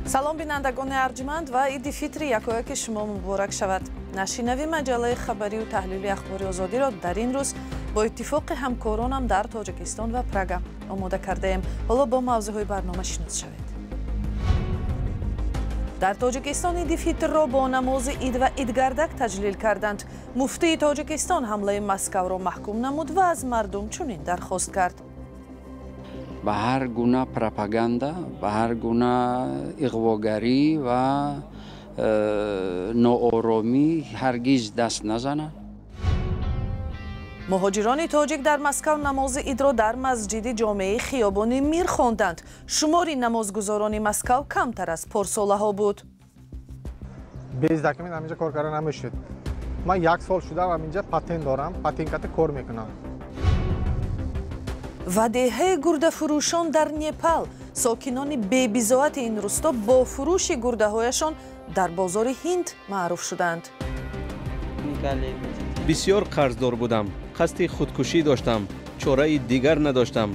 Салом, бинандагони арҷманд, ва иди фитри якояки шумо муборак шавад. Нашри нави маҷаллаи хабарию таҳлили Ахбори Озодиро дар ин рӯз бо иттифоқи ҳамкоронам дар Тоҷикистон ва Прага омода кардаем. Ҳоло бо мавзӯъҳои барнома шинос шавед. Дар Тоҷикистон иди фитрро бо намози ид ва идгардак таҷлил карданд. Муфтии Тоҷикистон ҳамлаи Москавро маҳкум намуд ва аз мардум чунин дархост кард: ба ҳар гуна пропаганда, ба ҳар гуна иғвогарӣ ва нооромӣ ҳаргиз даст назанад. Муҳоҷирони тоҷик дар Москав намози идро дар масҷиди ҷомеаи хиёбони Мир хонданд. Шумори намозгузорони Москав камтар аз порсолаҳо буд. Без документ ҳаминҷа кор карда намешуд. Ман як сол шудам ҳаминҷа, патент дорам, патентката кор мекунам. Ва деҳаи гурдафурӯшон дар Непал. Сокинони бебизоати ин рӯсто бо фурӯши гурдаҳояшон дар бозори Ҳинд маъруф шуданд. Бисёр қарздор будам, қасди худкушӣ доштам, чораи дигар надоштам.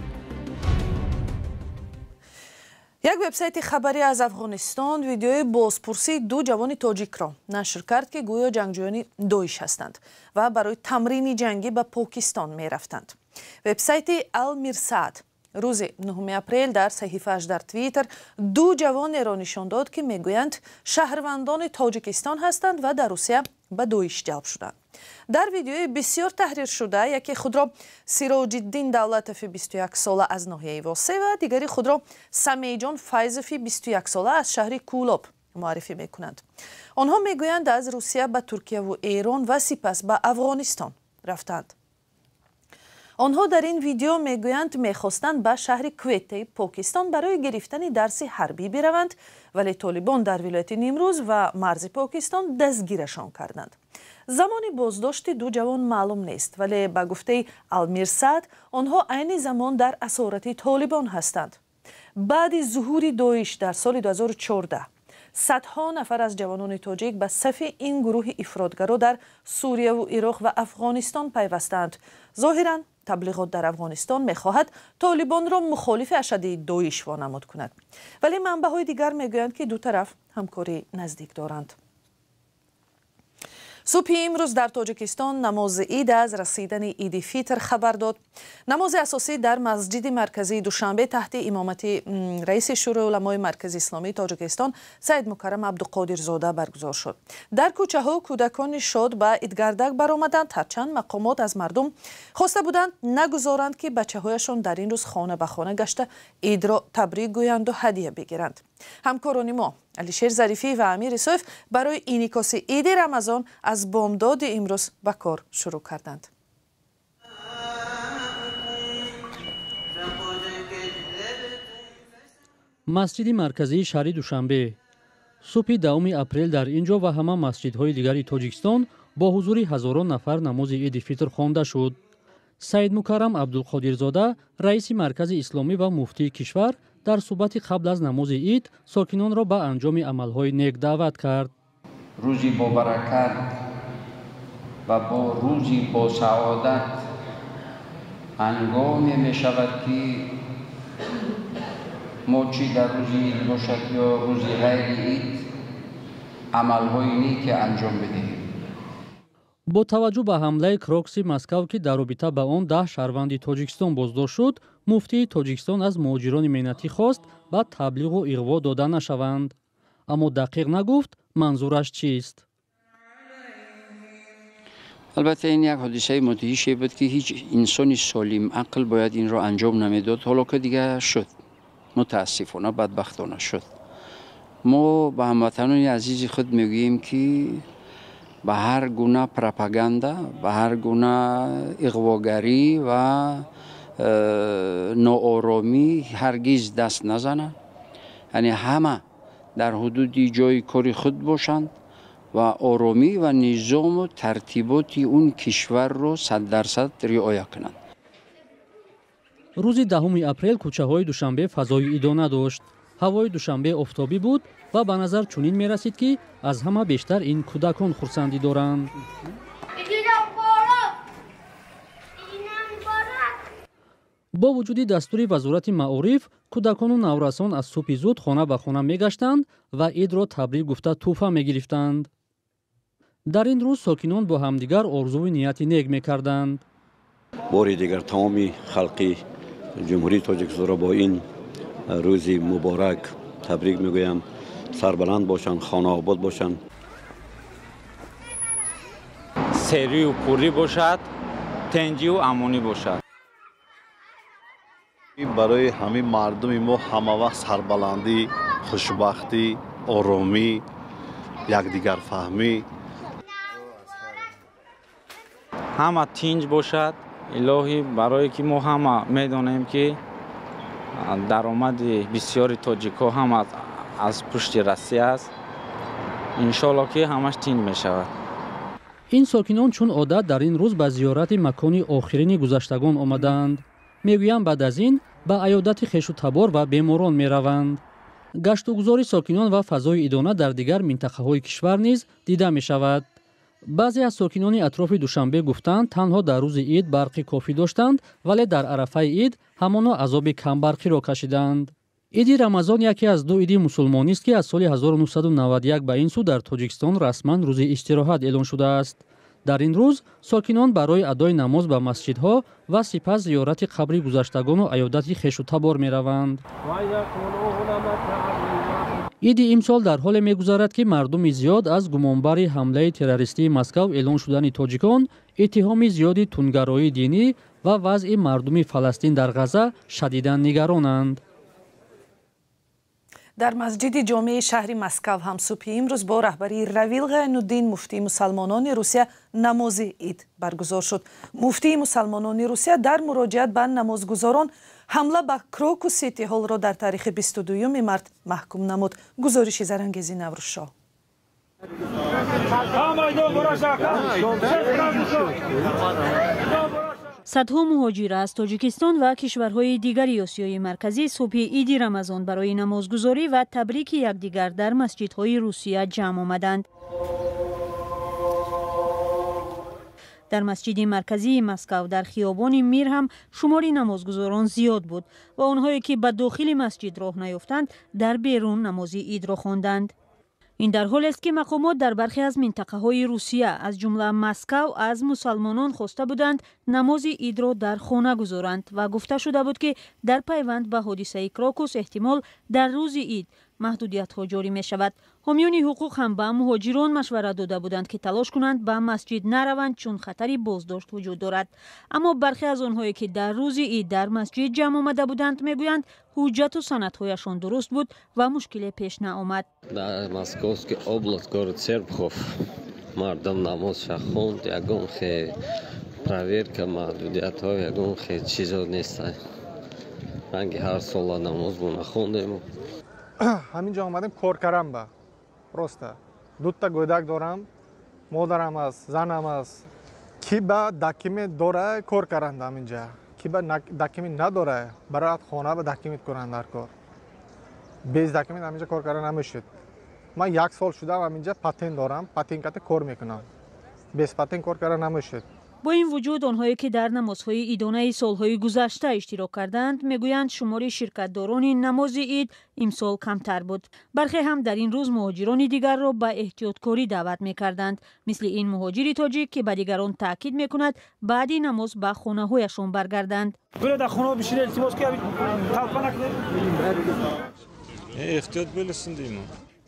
Як вебсайти хабарӣ аз Афғонистон видеои бозпурсии ду ҷавони тоҷикро нашр кард, ки гӯё ҷангҷӯёни Доиш ҳастанд ва барои тамрини ҷангӣ ба Покистон мерафтанд. Вебсайти Алмирсаад рӯзи 9 апрел дар саҳифааш дар Твиттер ду ҷавонеро нишон дод, ки мегӯянд шаҳрвандони Тоҷикистон ҳастанд ва дар Русия ба Доиш ҷалб шуданд. Дар видеои бисёр таҳриршуда яке худро Сироҷиддин Давлатови 21сола аз ноҳияи Восе ва дигари худро Самеъҷон Файзови 21сола аз шаҳри Кӯлоб муаррифӣ мекунанд. Онҳо мегӯянд, аз Русия ба Туркияву Эрон ва сипас ба Афғонистон рафтанд. Онҳо дар ин видео мегӯянд, мехостанд ба шаҳри Кветтаи Покистон барои гирифтани дарси ҳарбӣ бираванд, вале толибон дар вилояти Нимрӯз ва марзи Покистон дастгирашон карданд. Замони боздошти ду ҷавон маълум нест, вале ба гуфтаи Алмирсад онҳо айни замон дар асорати толибон ҳастанд. Баъди зуҳури Доиш дар соли 2014 садҳо нафар аз ҷавонони тоҷик ба сафи ин гурӯҳи ифротгаро дар Сурияву Ироқ ва Афғонистон пайвастаанд. Зоҳиран, таблиғот дар Афғонистон мехоҳад толибонро мухолифи ашаддии Доиш вонамуд кунад, вале манбаъҳои дигар мегӯянд, ки ду тараф ҳамкории наздик доранд. Субҳи имрӯз дар Тоҷикистон намози ид аз расидани иди фитр хабар дод. Намози асосӣ дар масҷиди марказии Душанбе таҳти имомати раиси Шӯрои уламои Маркази исломии Тоҷикистон Саидмукаррам Абдуқодирзода баргузор шуд. Дар кӯчаҳо кӯдакони шод ба идгардак баромаданд, ҳарчанд мақомот аз мардум хоста буданд, нагузоранд, ки бачаҳояшон дар ин рӯз хона ба хона гашта идро табрик гӯянду ҳадия бигиранд. Ҳамкорони мо Алишер Зарифӣ ва Амир Исоев барои инъикоси иди Рамазон аз бомдоди имрӯз ба кор шурӯъ карданд. Масҷиди марказии шаҳри Душанбе. Субҳи 10 апрел дар ин ҷо ва ҳама масҷидҳои дигари Тоҷикистон бо ҳузури ҳазорон нафар намози иди фитр хонда шуд. Саидмукаррам Абдулқодирзода, раиси Маркази исломӣ ва муфтии кишвар, дар суҳбати қабл аз намози ид сокинонро ба анҷоми амалҳои нек даъват кард. Рӯзи бобаракат ва бо рӯзи босаодат ҳангоме мешавад, ки мо чӣ дар рӯзи ид бошад ё рӯзи ғайри ид амалҳои неке анҷом бидиҳем. Бо таваҷҷӯҳ ба ҳамлаи Крокуси Москав, ки дар робита ба он 10 шаҳрванди Тоҷикистон боздошт шуд, муфтии Тоҷикистон аз муҳоҷирони меҳнатӣ хост, ба таблиғу иғво дода нашаванд, аммо дақиқ нагуфт, манзураш чист. Албатта, ин як ҳодисаи мудҳише буд, ки ҳеҷ инсони солим ақл бояд инро анҷом намедод. Ҳоло ки дига шуд, мутаассифона, бадбахтона шуд. Мо ба ҳамватанони азизи худ мегӯем, ки ба ҳар гуна пропаганда, ба ҳар гуна иғвогарӣ ва нооромӣ ҳаргиз даст назананд, яъне ҳама дар ҳудуди ҷои кори худ бошанд ва оромӣ ва низому тартиботи он кишварро 100% риоя кунанд. Рӯзи 10 апрел кӯчаҳои Душанбе фазои идона дошт. Ҳавои Душанбе офтобӣ буд ва ба назар чунин мерасид, ки аз ҳама бештар ин кӯдакон хурсандӣ доранд. Бо вуҷуди дастури Вазорати маориф, кӯдакону наврасон аз субҳи зуд хона ба хона мегаштанд ва идро табрик гуфта тӯҳфа мегирифтанд. Дар ин рӯз сокинон бо ҳамдигар орзуву нияти нек мекарданд. Бори дигар тамоми халқи Ҷумҳурии Тоҷикистонро бо ин рӯзи муборак табрик мегӯям. Сарбаланд бошанд, хонаобод бошанд. Серию пурӣ бошад, тенҷию амонӣ бошад. Барои ҳамин мардуми мо ҳама вақт сарбаландӣ, хушбахтӣ, оромӣ, якдигарфаҳмӣ. Ҳама тинҷ бошад, илоҳӣ, барое ки мо ҳама медонем ки даромади бисёри тоҷикҳо ҳама аз пушти Россия аст. Иншоалло ки ҳамаш тинҷ мешавад. Ин сокинон чун одат дар ин рӯз ба зиёрати макони охирини гузаштагон омадаанд. Мегӯянд, баъд аз ин ба аёдати хешу табор ва беморон мераванд. Гаштугузори сокинон ва фазои идона дар дигар минтақаҳои кишвар низ дида мешавад. Баъзе аз сокинони атрофи Душанбе гуфтанд, танҳо дар рӯзи ид барқи кофӣ доштанд, вале дар арафаи ид ҳамоно азоби камбарқиро кашиданд. Иди Рамазон яке аз ду иди мусулмонист, ки аз соли 1991 ба ин сӯ дар Тоҷикистон расман рӯзи истироҳат эълон шудааст. Дар ин рӯз сокинон барои адои намоз ба масҷидҳо ва сипас зиёрати қабри гузаштагону аёдати хешу табор мераванд. Иди имсол дар ҳоле мегузарад, ки мардуми зиёд аз гумонбари ҳамлаи террористии Москав эълон шудани тоҷикон, иттиҳоми зиёди тундгароии динӣ ва вазъи мардуми Фаластин дар Ғазза шадидан нигаронанд. Дар масҷиди ҷомеи шаҳри Москав ҳам субҳи имрӯз бо раҳбарии Равил Ғайнуддин, муфтии мусалмонони Русия, намози ид баргузор шуд. Муфтии мусалмонони Русия дар муроҷиат ба намозгузорон ҳамла ба Крокус Сити Ҳолро дар таърихи 22 март маҳкум намуд. Гузориши Зарангези Наврӯзшоҳ. Садҳо муҳоҷир аз Тоҷикистон ва кишварҳои дигари Осиёи Марказӣ субҳи иди Рамазон барои намозгузорӣ ва табрики якдигар дар масҷидҳои Русия ҷамъ омаданд. Дар масҷиди марказии Москав дар хиёбони Мир ҳам шумори намозгузорон зиёд буд ва онҳое ки ба дохили масҷид роҳ наёфтанд, дар берун намози идро хонданд. Ин дар ҳолест, ки мақомот дар бархе аз минтақаҳои Русия, аз ҷумла Москав, аз мусалмонон хоста буданд намози идро дар хона гузоранд ва гуфта шуда буд, ки дар пайванд ба ҳодисаи Крокус эҳтимол дар рӯзи ид маҳдудиятҳо ҷорӣ мешавад. Ҳомиёни ҳуқуқ ҳам ба муҳоҷирон машварат дода буданд, ки талош кунанд ба масҷид нараванд, чун хатари боздошт вуҷуд дорад. Аммо бархе аз онҳое ки дар рӯзи ид дар масҷид ҷамъ омада буданд, мегӯянд ҳуҷҷату санадҳояшон дуруст буд ва мушкиле пеш наомад. Дар Московский область, город Серпухов, мардум намозша хонд, ягон хе проверка, маҳдудиятҳо, ягон хе чизо нест. Ранги ҳар сола намозмона хондем. Ҳамин ҷо омадем кор карам ба. Просто дута гӯдак дорам, модарам аст, занам аст. Ки ба документ дора кор каранд ҳамин ҷа. Ки ба документ надора, барояд хона ба документ кунанд дар кор. Без документ ҳамин ҷа кор карда намешуд. Ман як сол шудам ҳамин ҷа патент дорам, патент ката кор мекунам. Без патент кор карда намешуд. Бо ин вуҷуд онҳое ки дар намозҳои идонаи солҳои гузашта иштирок карданд, мегӯянд шумори ширкатдорони намози ид имсол камтар буд. Бархе ҳам дар ин рӯз муҳоҷирони дигарро ба эҳтиёткорӣ даъват мекарданд, мисли ин муҳоҷири тоҷик, ки ба дигарон таъкид мекунад баъди намоз ба хонаҳояшон баргарданд.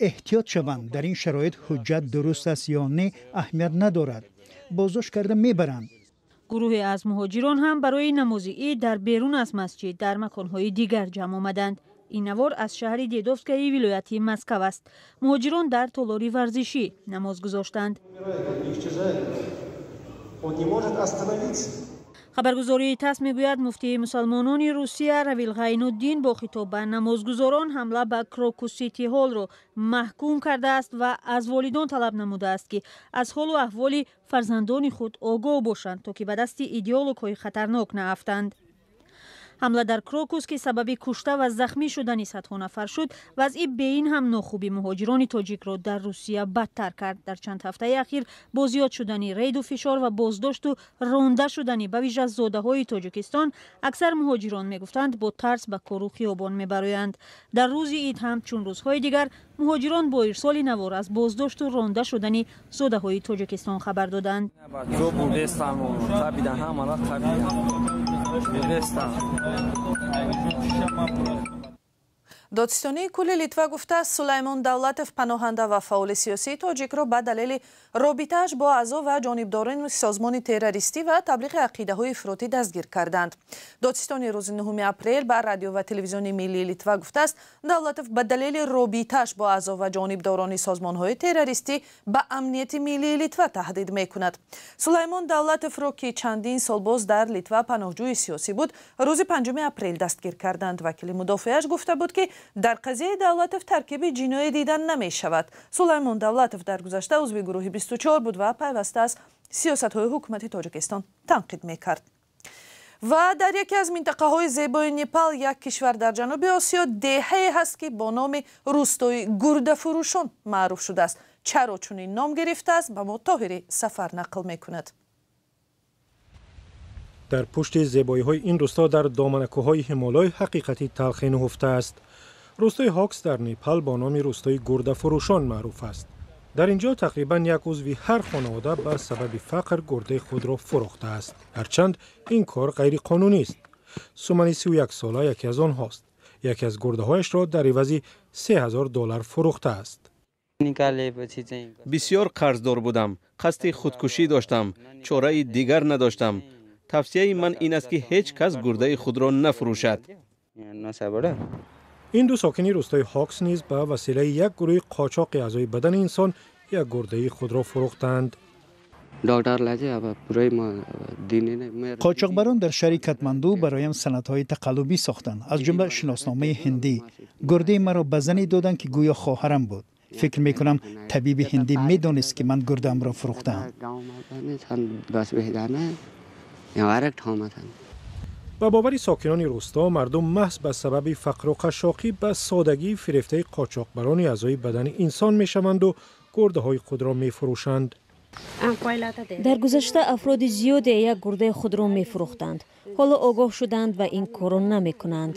Эҳтиёт шаванд, дар ин шароит ҳуҷҷат дуруст аст ё не аҳамият надорад. Боздошт карда мебаранд. Гурӯҳе аз муҳоҷирон ҳам барои намози ид дар берун аз масҷид дар маконҳои дигар ҷамъ омаданд. Ин навор аз шаҳри Дедовскаи вилояти Москав аст. Муҳоҷирон дар толори варзишӣ намоз гузоштанд. Хабаргузории ТАСС мегӯяд муфтии мусалмонони Русия Равил Ғайнуддин бо хитоб ба намозгузорон ҳамла ба Крокус Сити Ҳолро маҳкум кардааст ва аз волидон талаб намудааст, ки аз ҳолу аҳволи фарзандони худ огоҳ бошанд, то ки ба дасти идеологҳои хатарнок наафтанд. Ҳамла дар Крокус, ки сабаби кушта ва захмӣ шудани садҳо нафар шуд, вазъи бе ин ҳам нохуби муҳоҷирони тоҷикро дар Русия бадтар кард. Дар чанд ҳафтаи ахир бо зиёд шудани рейду фишор ва боздошту ронда шудани ба вижа зодаҳои Тоҷикистон, аксар муҳоҷирон мегуфтанд, бо тарс ба кору хиёбон мебароянд. Дар рӯзи ид ҳам, чун рӯзҳои дигар, муҳоҷирон бо ирсоли навор аз боздошту ронда шудани зодаҳои Тоҷикистон хабар доданд. Додситонии кулли Литва гуфтааст, Сулаймон Давлатов, паноҳанда ва фаъоли сиёсии тоҷикро ба далели робитааш бо аъзо ва ҷонибдорони созмони террористӣ ва таблиғи ақидаҳои ифротӣ дастгир карданд. Додситонӣ рӯзи 9 апрел ба радио ва телевизиони миллии Литва гуфтааст, Давлатов ба далели робитааш бо аъзо ва ҷонибдорони созмонҳои террористӣ ба амнияти миллии Литва таҳдид мекунад. Сулаймон Давлатовро, ки чандин сол боз дар Литва паноҳҷӯи сиёсӣ буд, рӯзи 5 апрел дастгир карданд. Вакили мудофиааш гуфта буд, ки дар қазияи Давлатов таркиби ҷиноӣ дида намешавад. Сулаймон Давлатов дар гузашта узви гурӯҳи 24 буд ва пайваста аз сиёсатҳои ҳукумати Тоҷикистон танқид мекард. Ва дар яке аз минтақаҳои зебои Непал, як кишвар дар ҷануби Осиё, деҳае ҳаст, ки бо номи рӯстои гурдафурӯшон маъруф шудааст. Чаро чунин ном гирифтааст, ба мо Тоҳири Сафар нақл мекунад. Дар пушти зебоиҳои ин рӯсто дар доманакӯҳҳои Ҳимолой ҳақиқати талхе нуҳуфта аст. Рӯстои Ҳокс дар Непал бо номи рӯстои гурдафурӯшон маъруф аст. Дар ин ҷо тақрибан як узви ҳар хонавода ба сабаби фақр гурдаи худро фурӯхтааст. Ҳарчанд ин кор ғайриқонунӣ аст. Сумани 31-сола яке аз онҳост. Яке аз гурдаҳояшро дар ивази $3000 фурӯхтааст. Бисёр қарздор будам, қасди худкушӣ доштам, чораи дигар надоштам. Тавсияи ман ин аст, ки ҳеҷ кас гурдаи худро нафурӯшад. Ин ду сокини рӯстои Ҳокс низ ба василаи як гурӯҳи қочоқи аъзои бадани инсон як гурдаи худро фурӯхтанд. Қочоқбарон дар шаҳри Катманду бароям санадҳои тақаллубӣ сохтанд, аз ҷумла шиносномаи ҳиндӣ. Гурдаи маро ба зане доданд, ки гӯё хоҳарам буд. Фикр мекунам, табиби ҳиндӣ медонист, ки ман гурдаамро фурӯхтаам. Ба бовари сокинони рӯсто, мардум маҳз ба сабаби фақру қашшоқӣ ба содагӣ фирефтаи қочоқбарони аъзои бадани инсон мешаванду гурдаҳои худро мефурӯшанд. Дар гузашта афроди зиёде як гурдаи худро мефурӯхтанд. Ҳоло огоҳ шуданд ва ин корро намекунанд.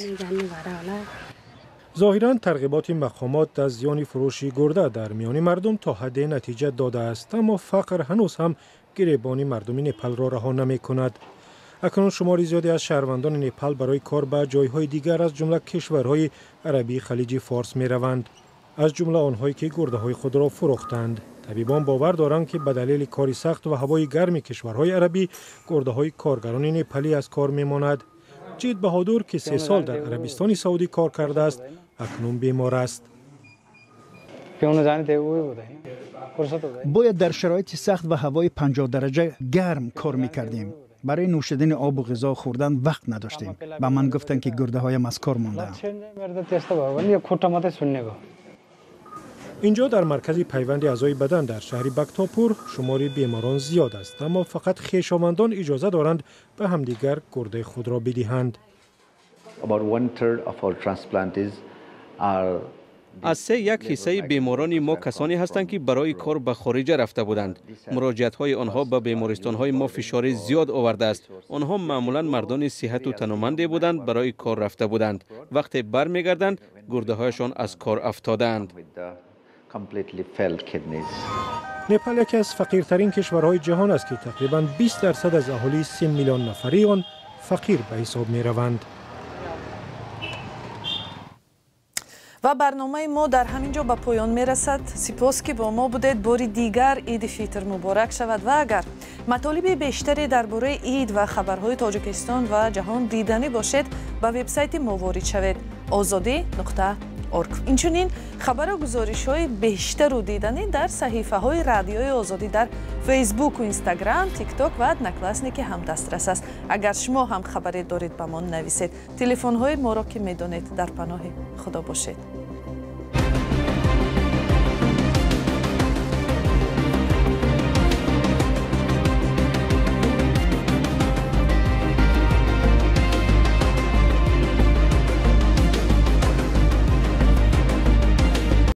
Зоҳиран тарғиботи мақомот аз зиёни фурӯши гурда дар миёни мардум то ҳадде натиҷа додааст, аммо фақр ҳанӯз ҳам гиребони мардуми Непалро раҳо намекунад. Акнун шумори зиёде аз шаҳрвандони Непал барои кор ба ҷойҳои дигар, аз ҷумла кишварҳои арабии Халиҷи Форс мераванд, аз ҷумла онҳое ки гурдаҳои худро фурӯхтанд. Табибон бовар доранд, ки ба далели кори сахт ва ҳавои гарми кишварҳои арабӣ гурдаҳои коргарони непалӣ аз кор мемонад. Ҷид Баҳодур, ки 3 сол дар Арабистони Саудӣ кор кардааст, акнун бемор аст. Бояд дар шароити сахт ва ҳавои 50 дараҷа гарм кор мекардем. Барои нӯшидани обу ғизо хӯрдан вақт надоштем. Ба ман гуфтанд, ки гурдаҳоям аз кор мондаанд. Инҷо дар маркази пайванди аъзои бадан дар шаҳри Бактопур шумори беморон зиёд аст, аммо фақат хешовандон иҷоза доранд ба ҳамдигар гурдаи худро бидиҳанд. Аз се як ҳиссаи беморони мо касоне ҳастанд, ки барои кор ба хориҷа рафта буданд. Муроҷиатҳои онҳо ба бемористонҳои мо фишори зиёд овардааст. Онҳо маъмулан мардони сиҳату тануманде буданд, барои кор рафта буданд. Вақте бармегарданд, гурдаҳояшон аз кор афтодаанд. Непал яке аз фақиртарин кишварҳои ҷаҳон аст, ки тақрибан 20% аз аҳолии 3 миллион нафарии он фақир ба ҳисоб мераванд. Ва барномаи мо дар ҳамин ҷо ба поён мерасад. Сипос, ки бо мо будед. Бори дигар Иди Фитр муборак шавад ва агар матолиби бештаре дар бораи ид ва хабарҳои Тоҷикистон ва ҷаҳон диданӣ бошед, ба вебсайти мо ворид шавед: ozodi.org. Инчунин хабару гузоришҳои бештару диданӣ дар саҳифаҳои Радиои Озодӣ дар Фейсбуку Инстаграм, Тикток ва Одноклассники ҳам дастрас аст. Агар шумо ҳам хабаре доред, ба мо нависед. Телефонҳои моро ки медонед. Дар паноҳи Худо бошед.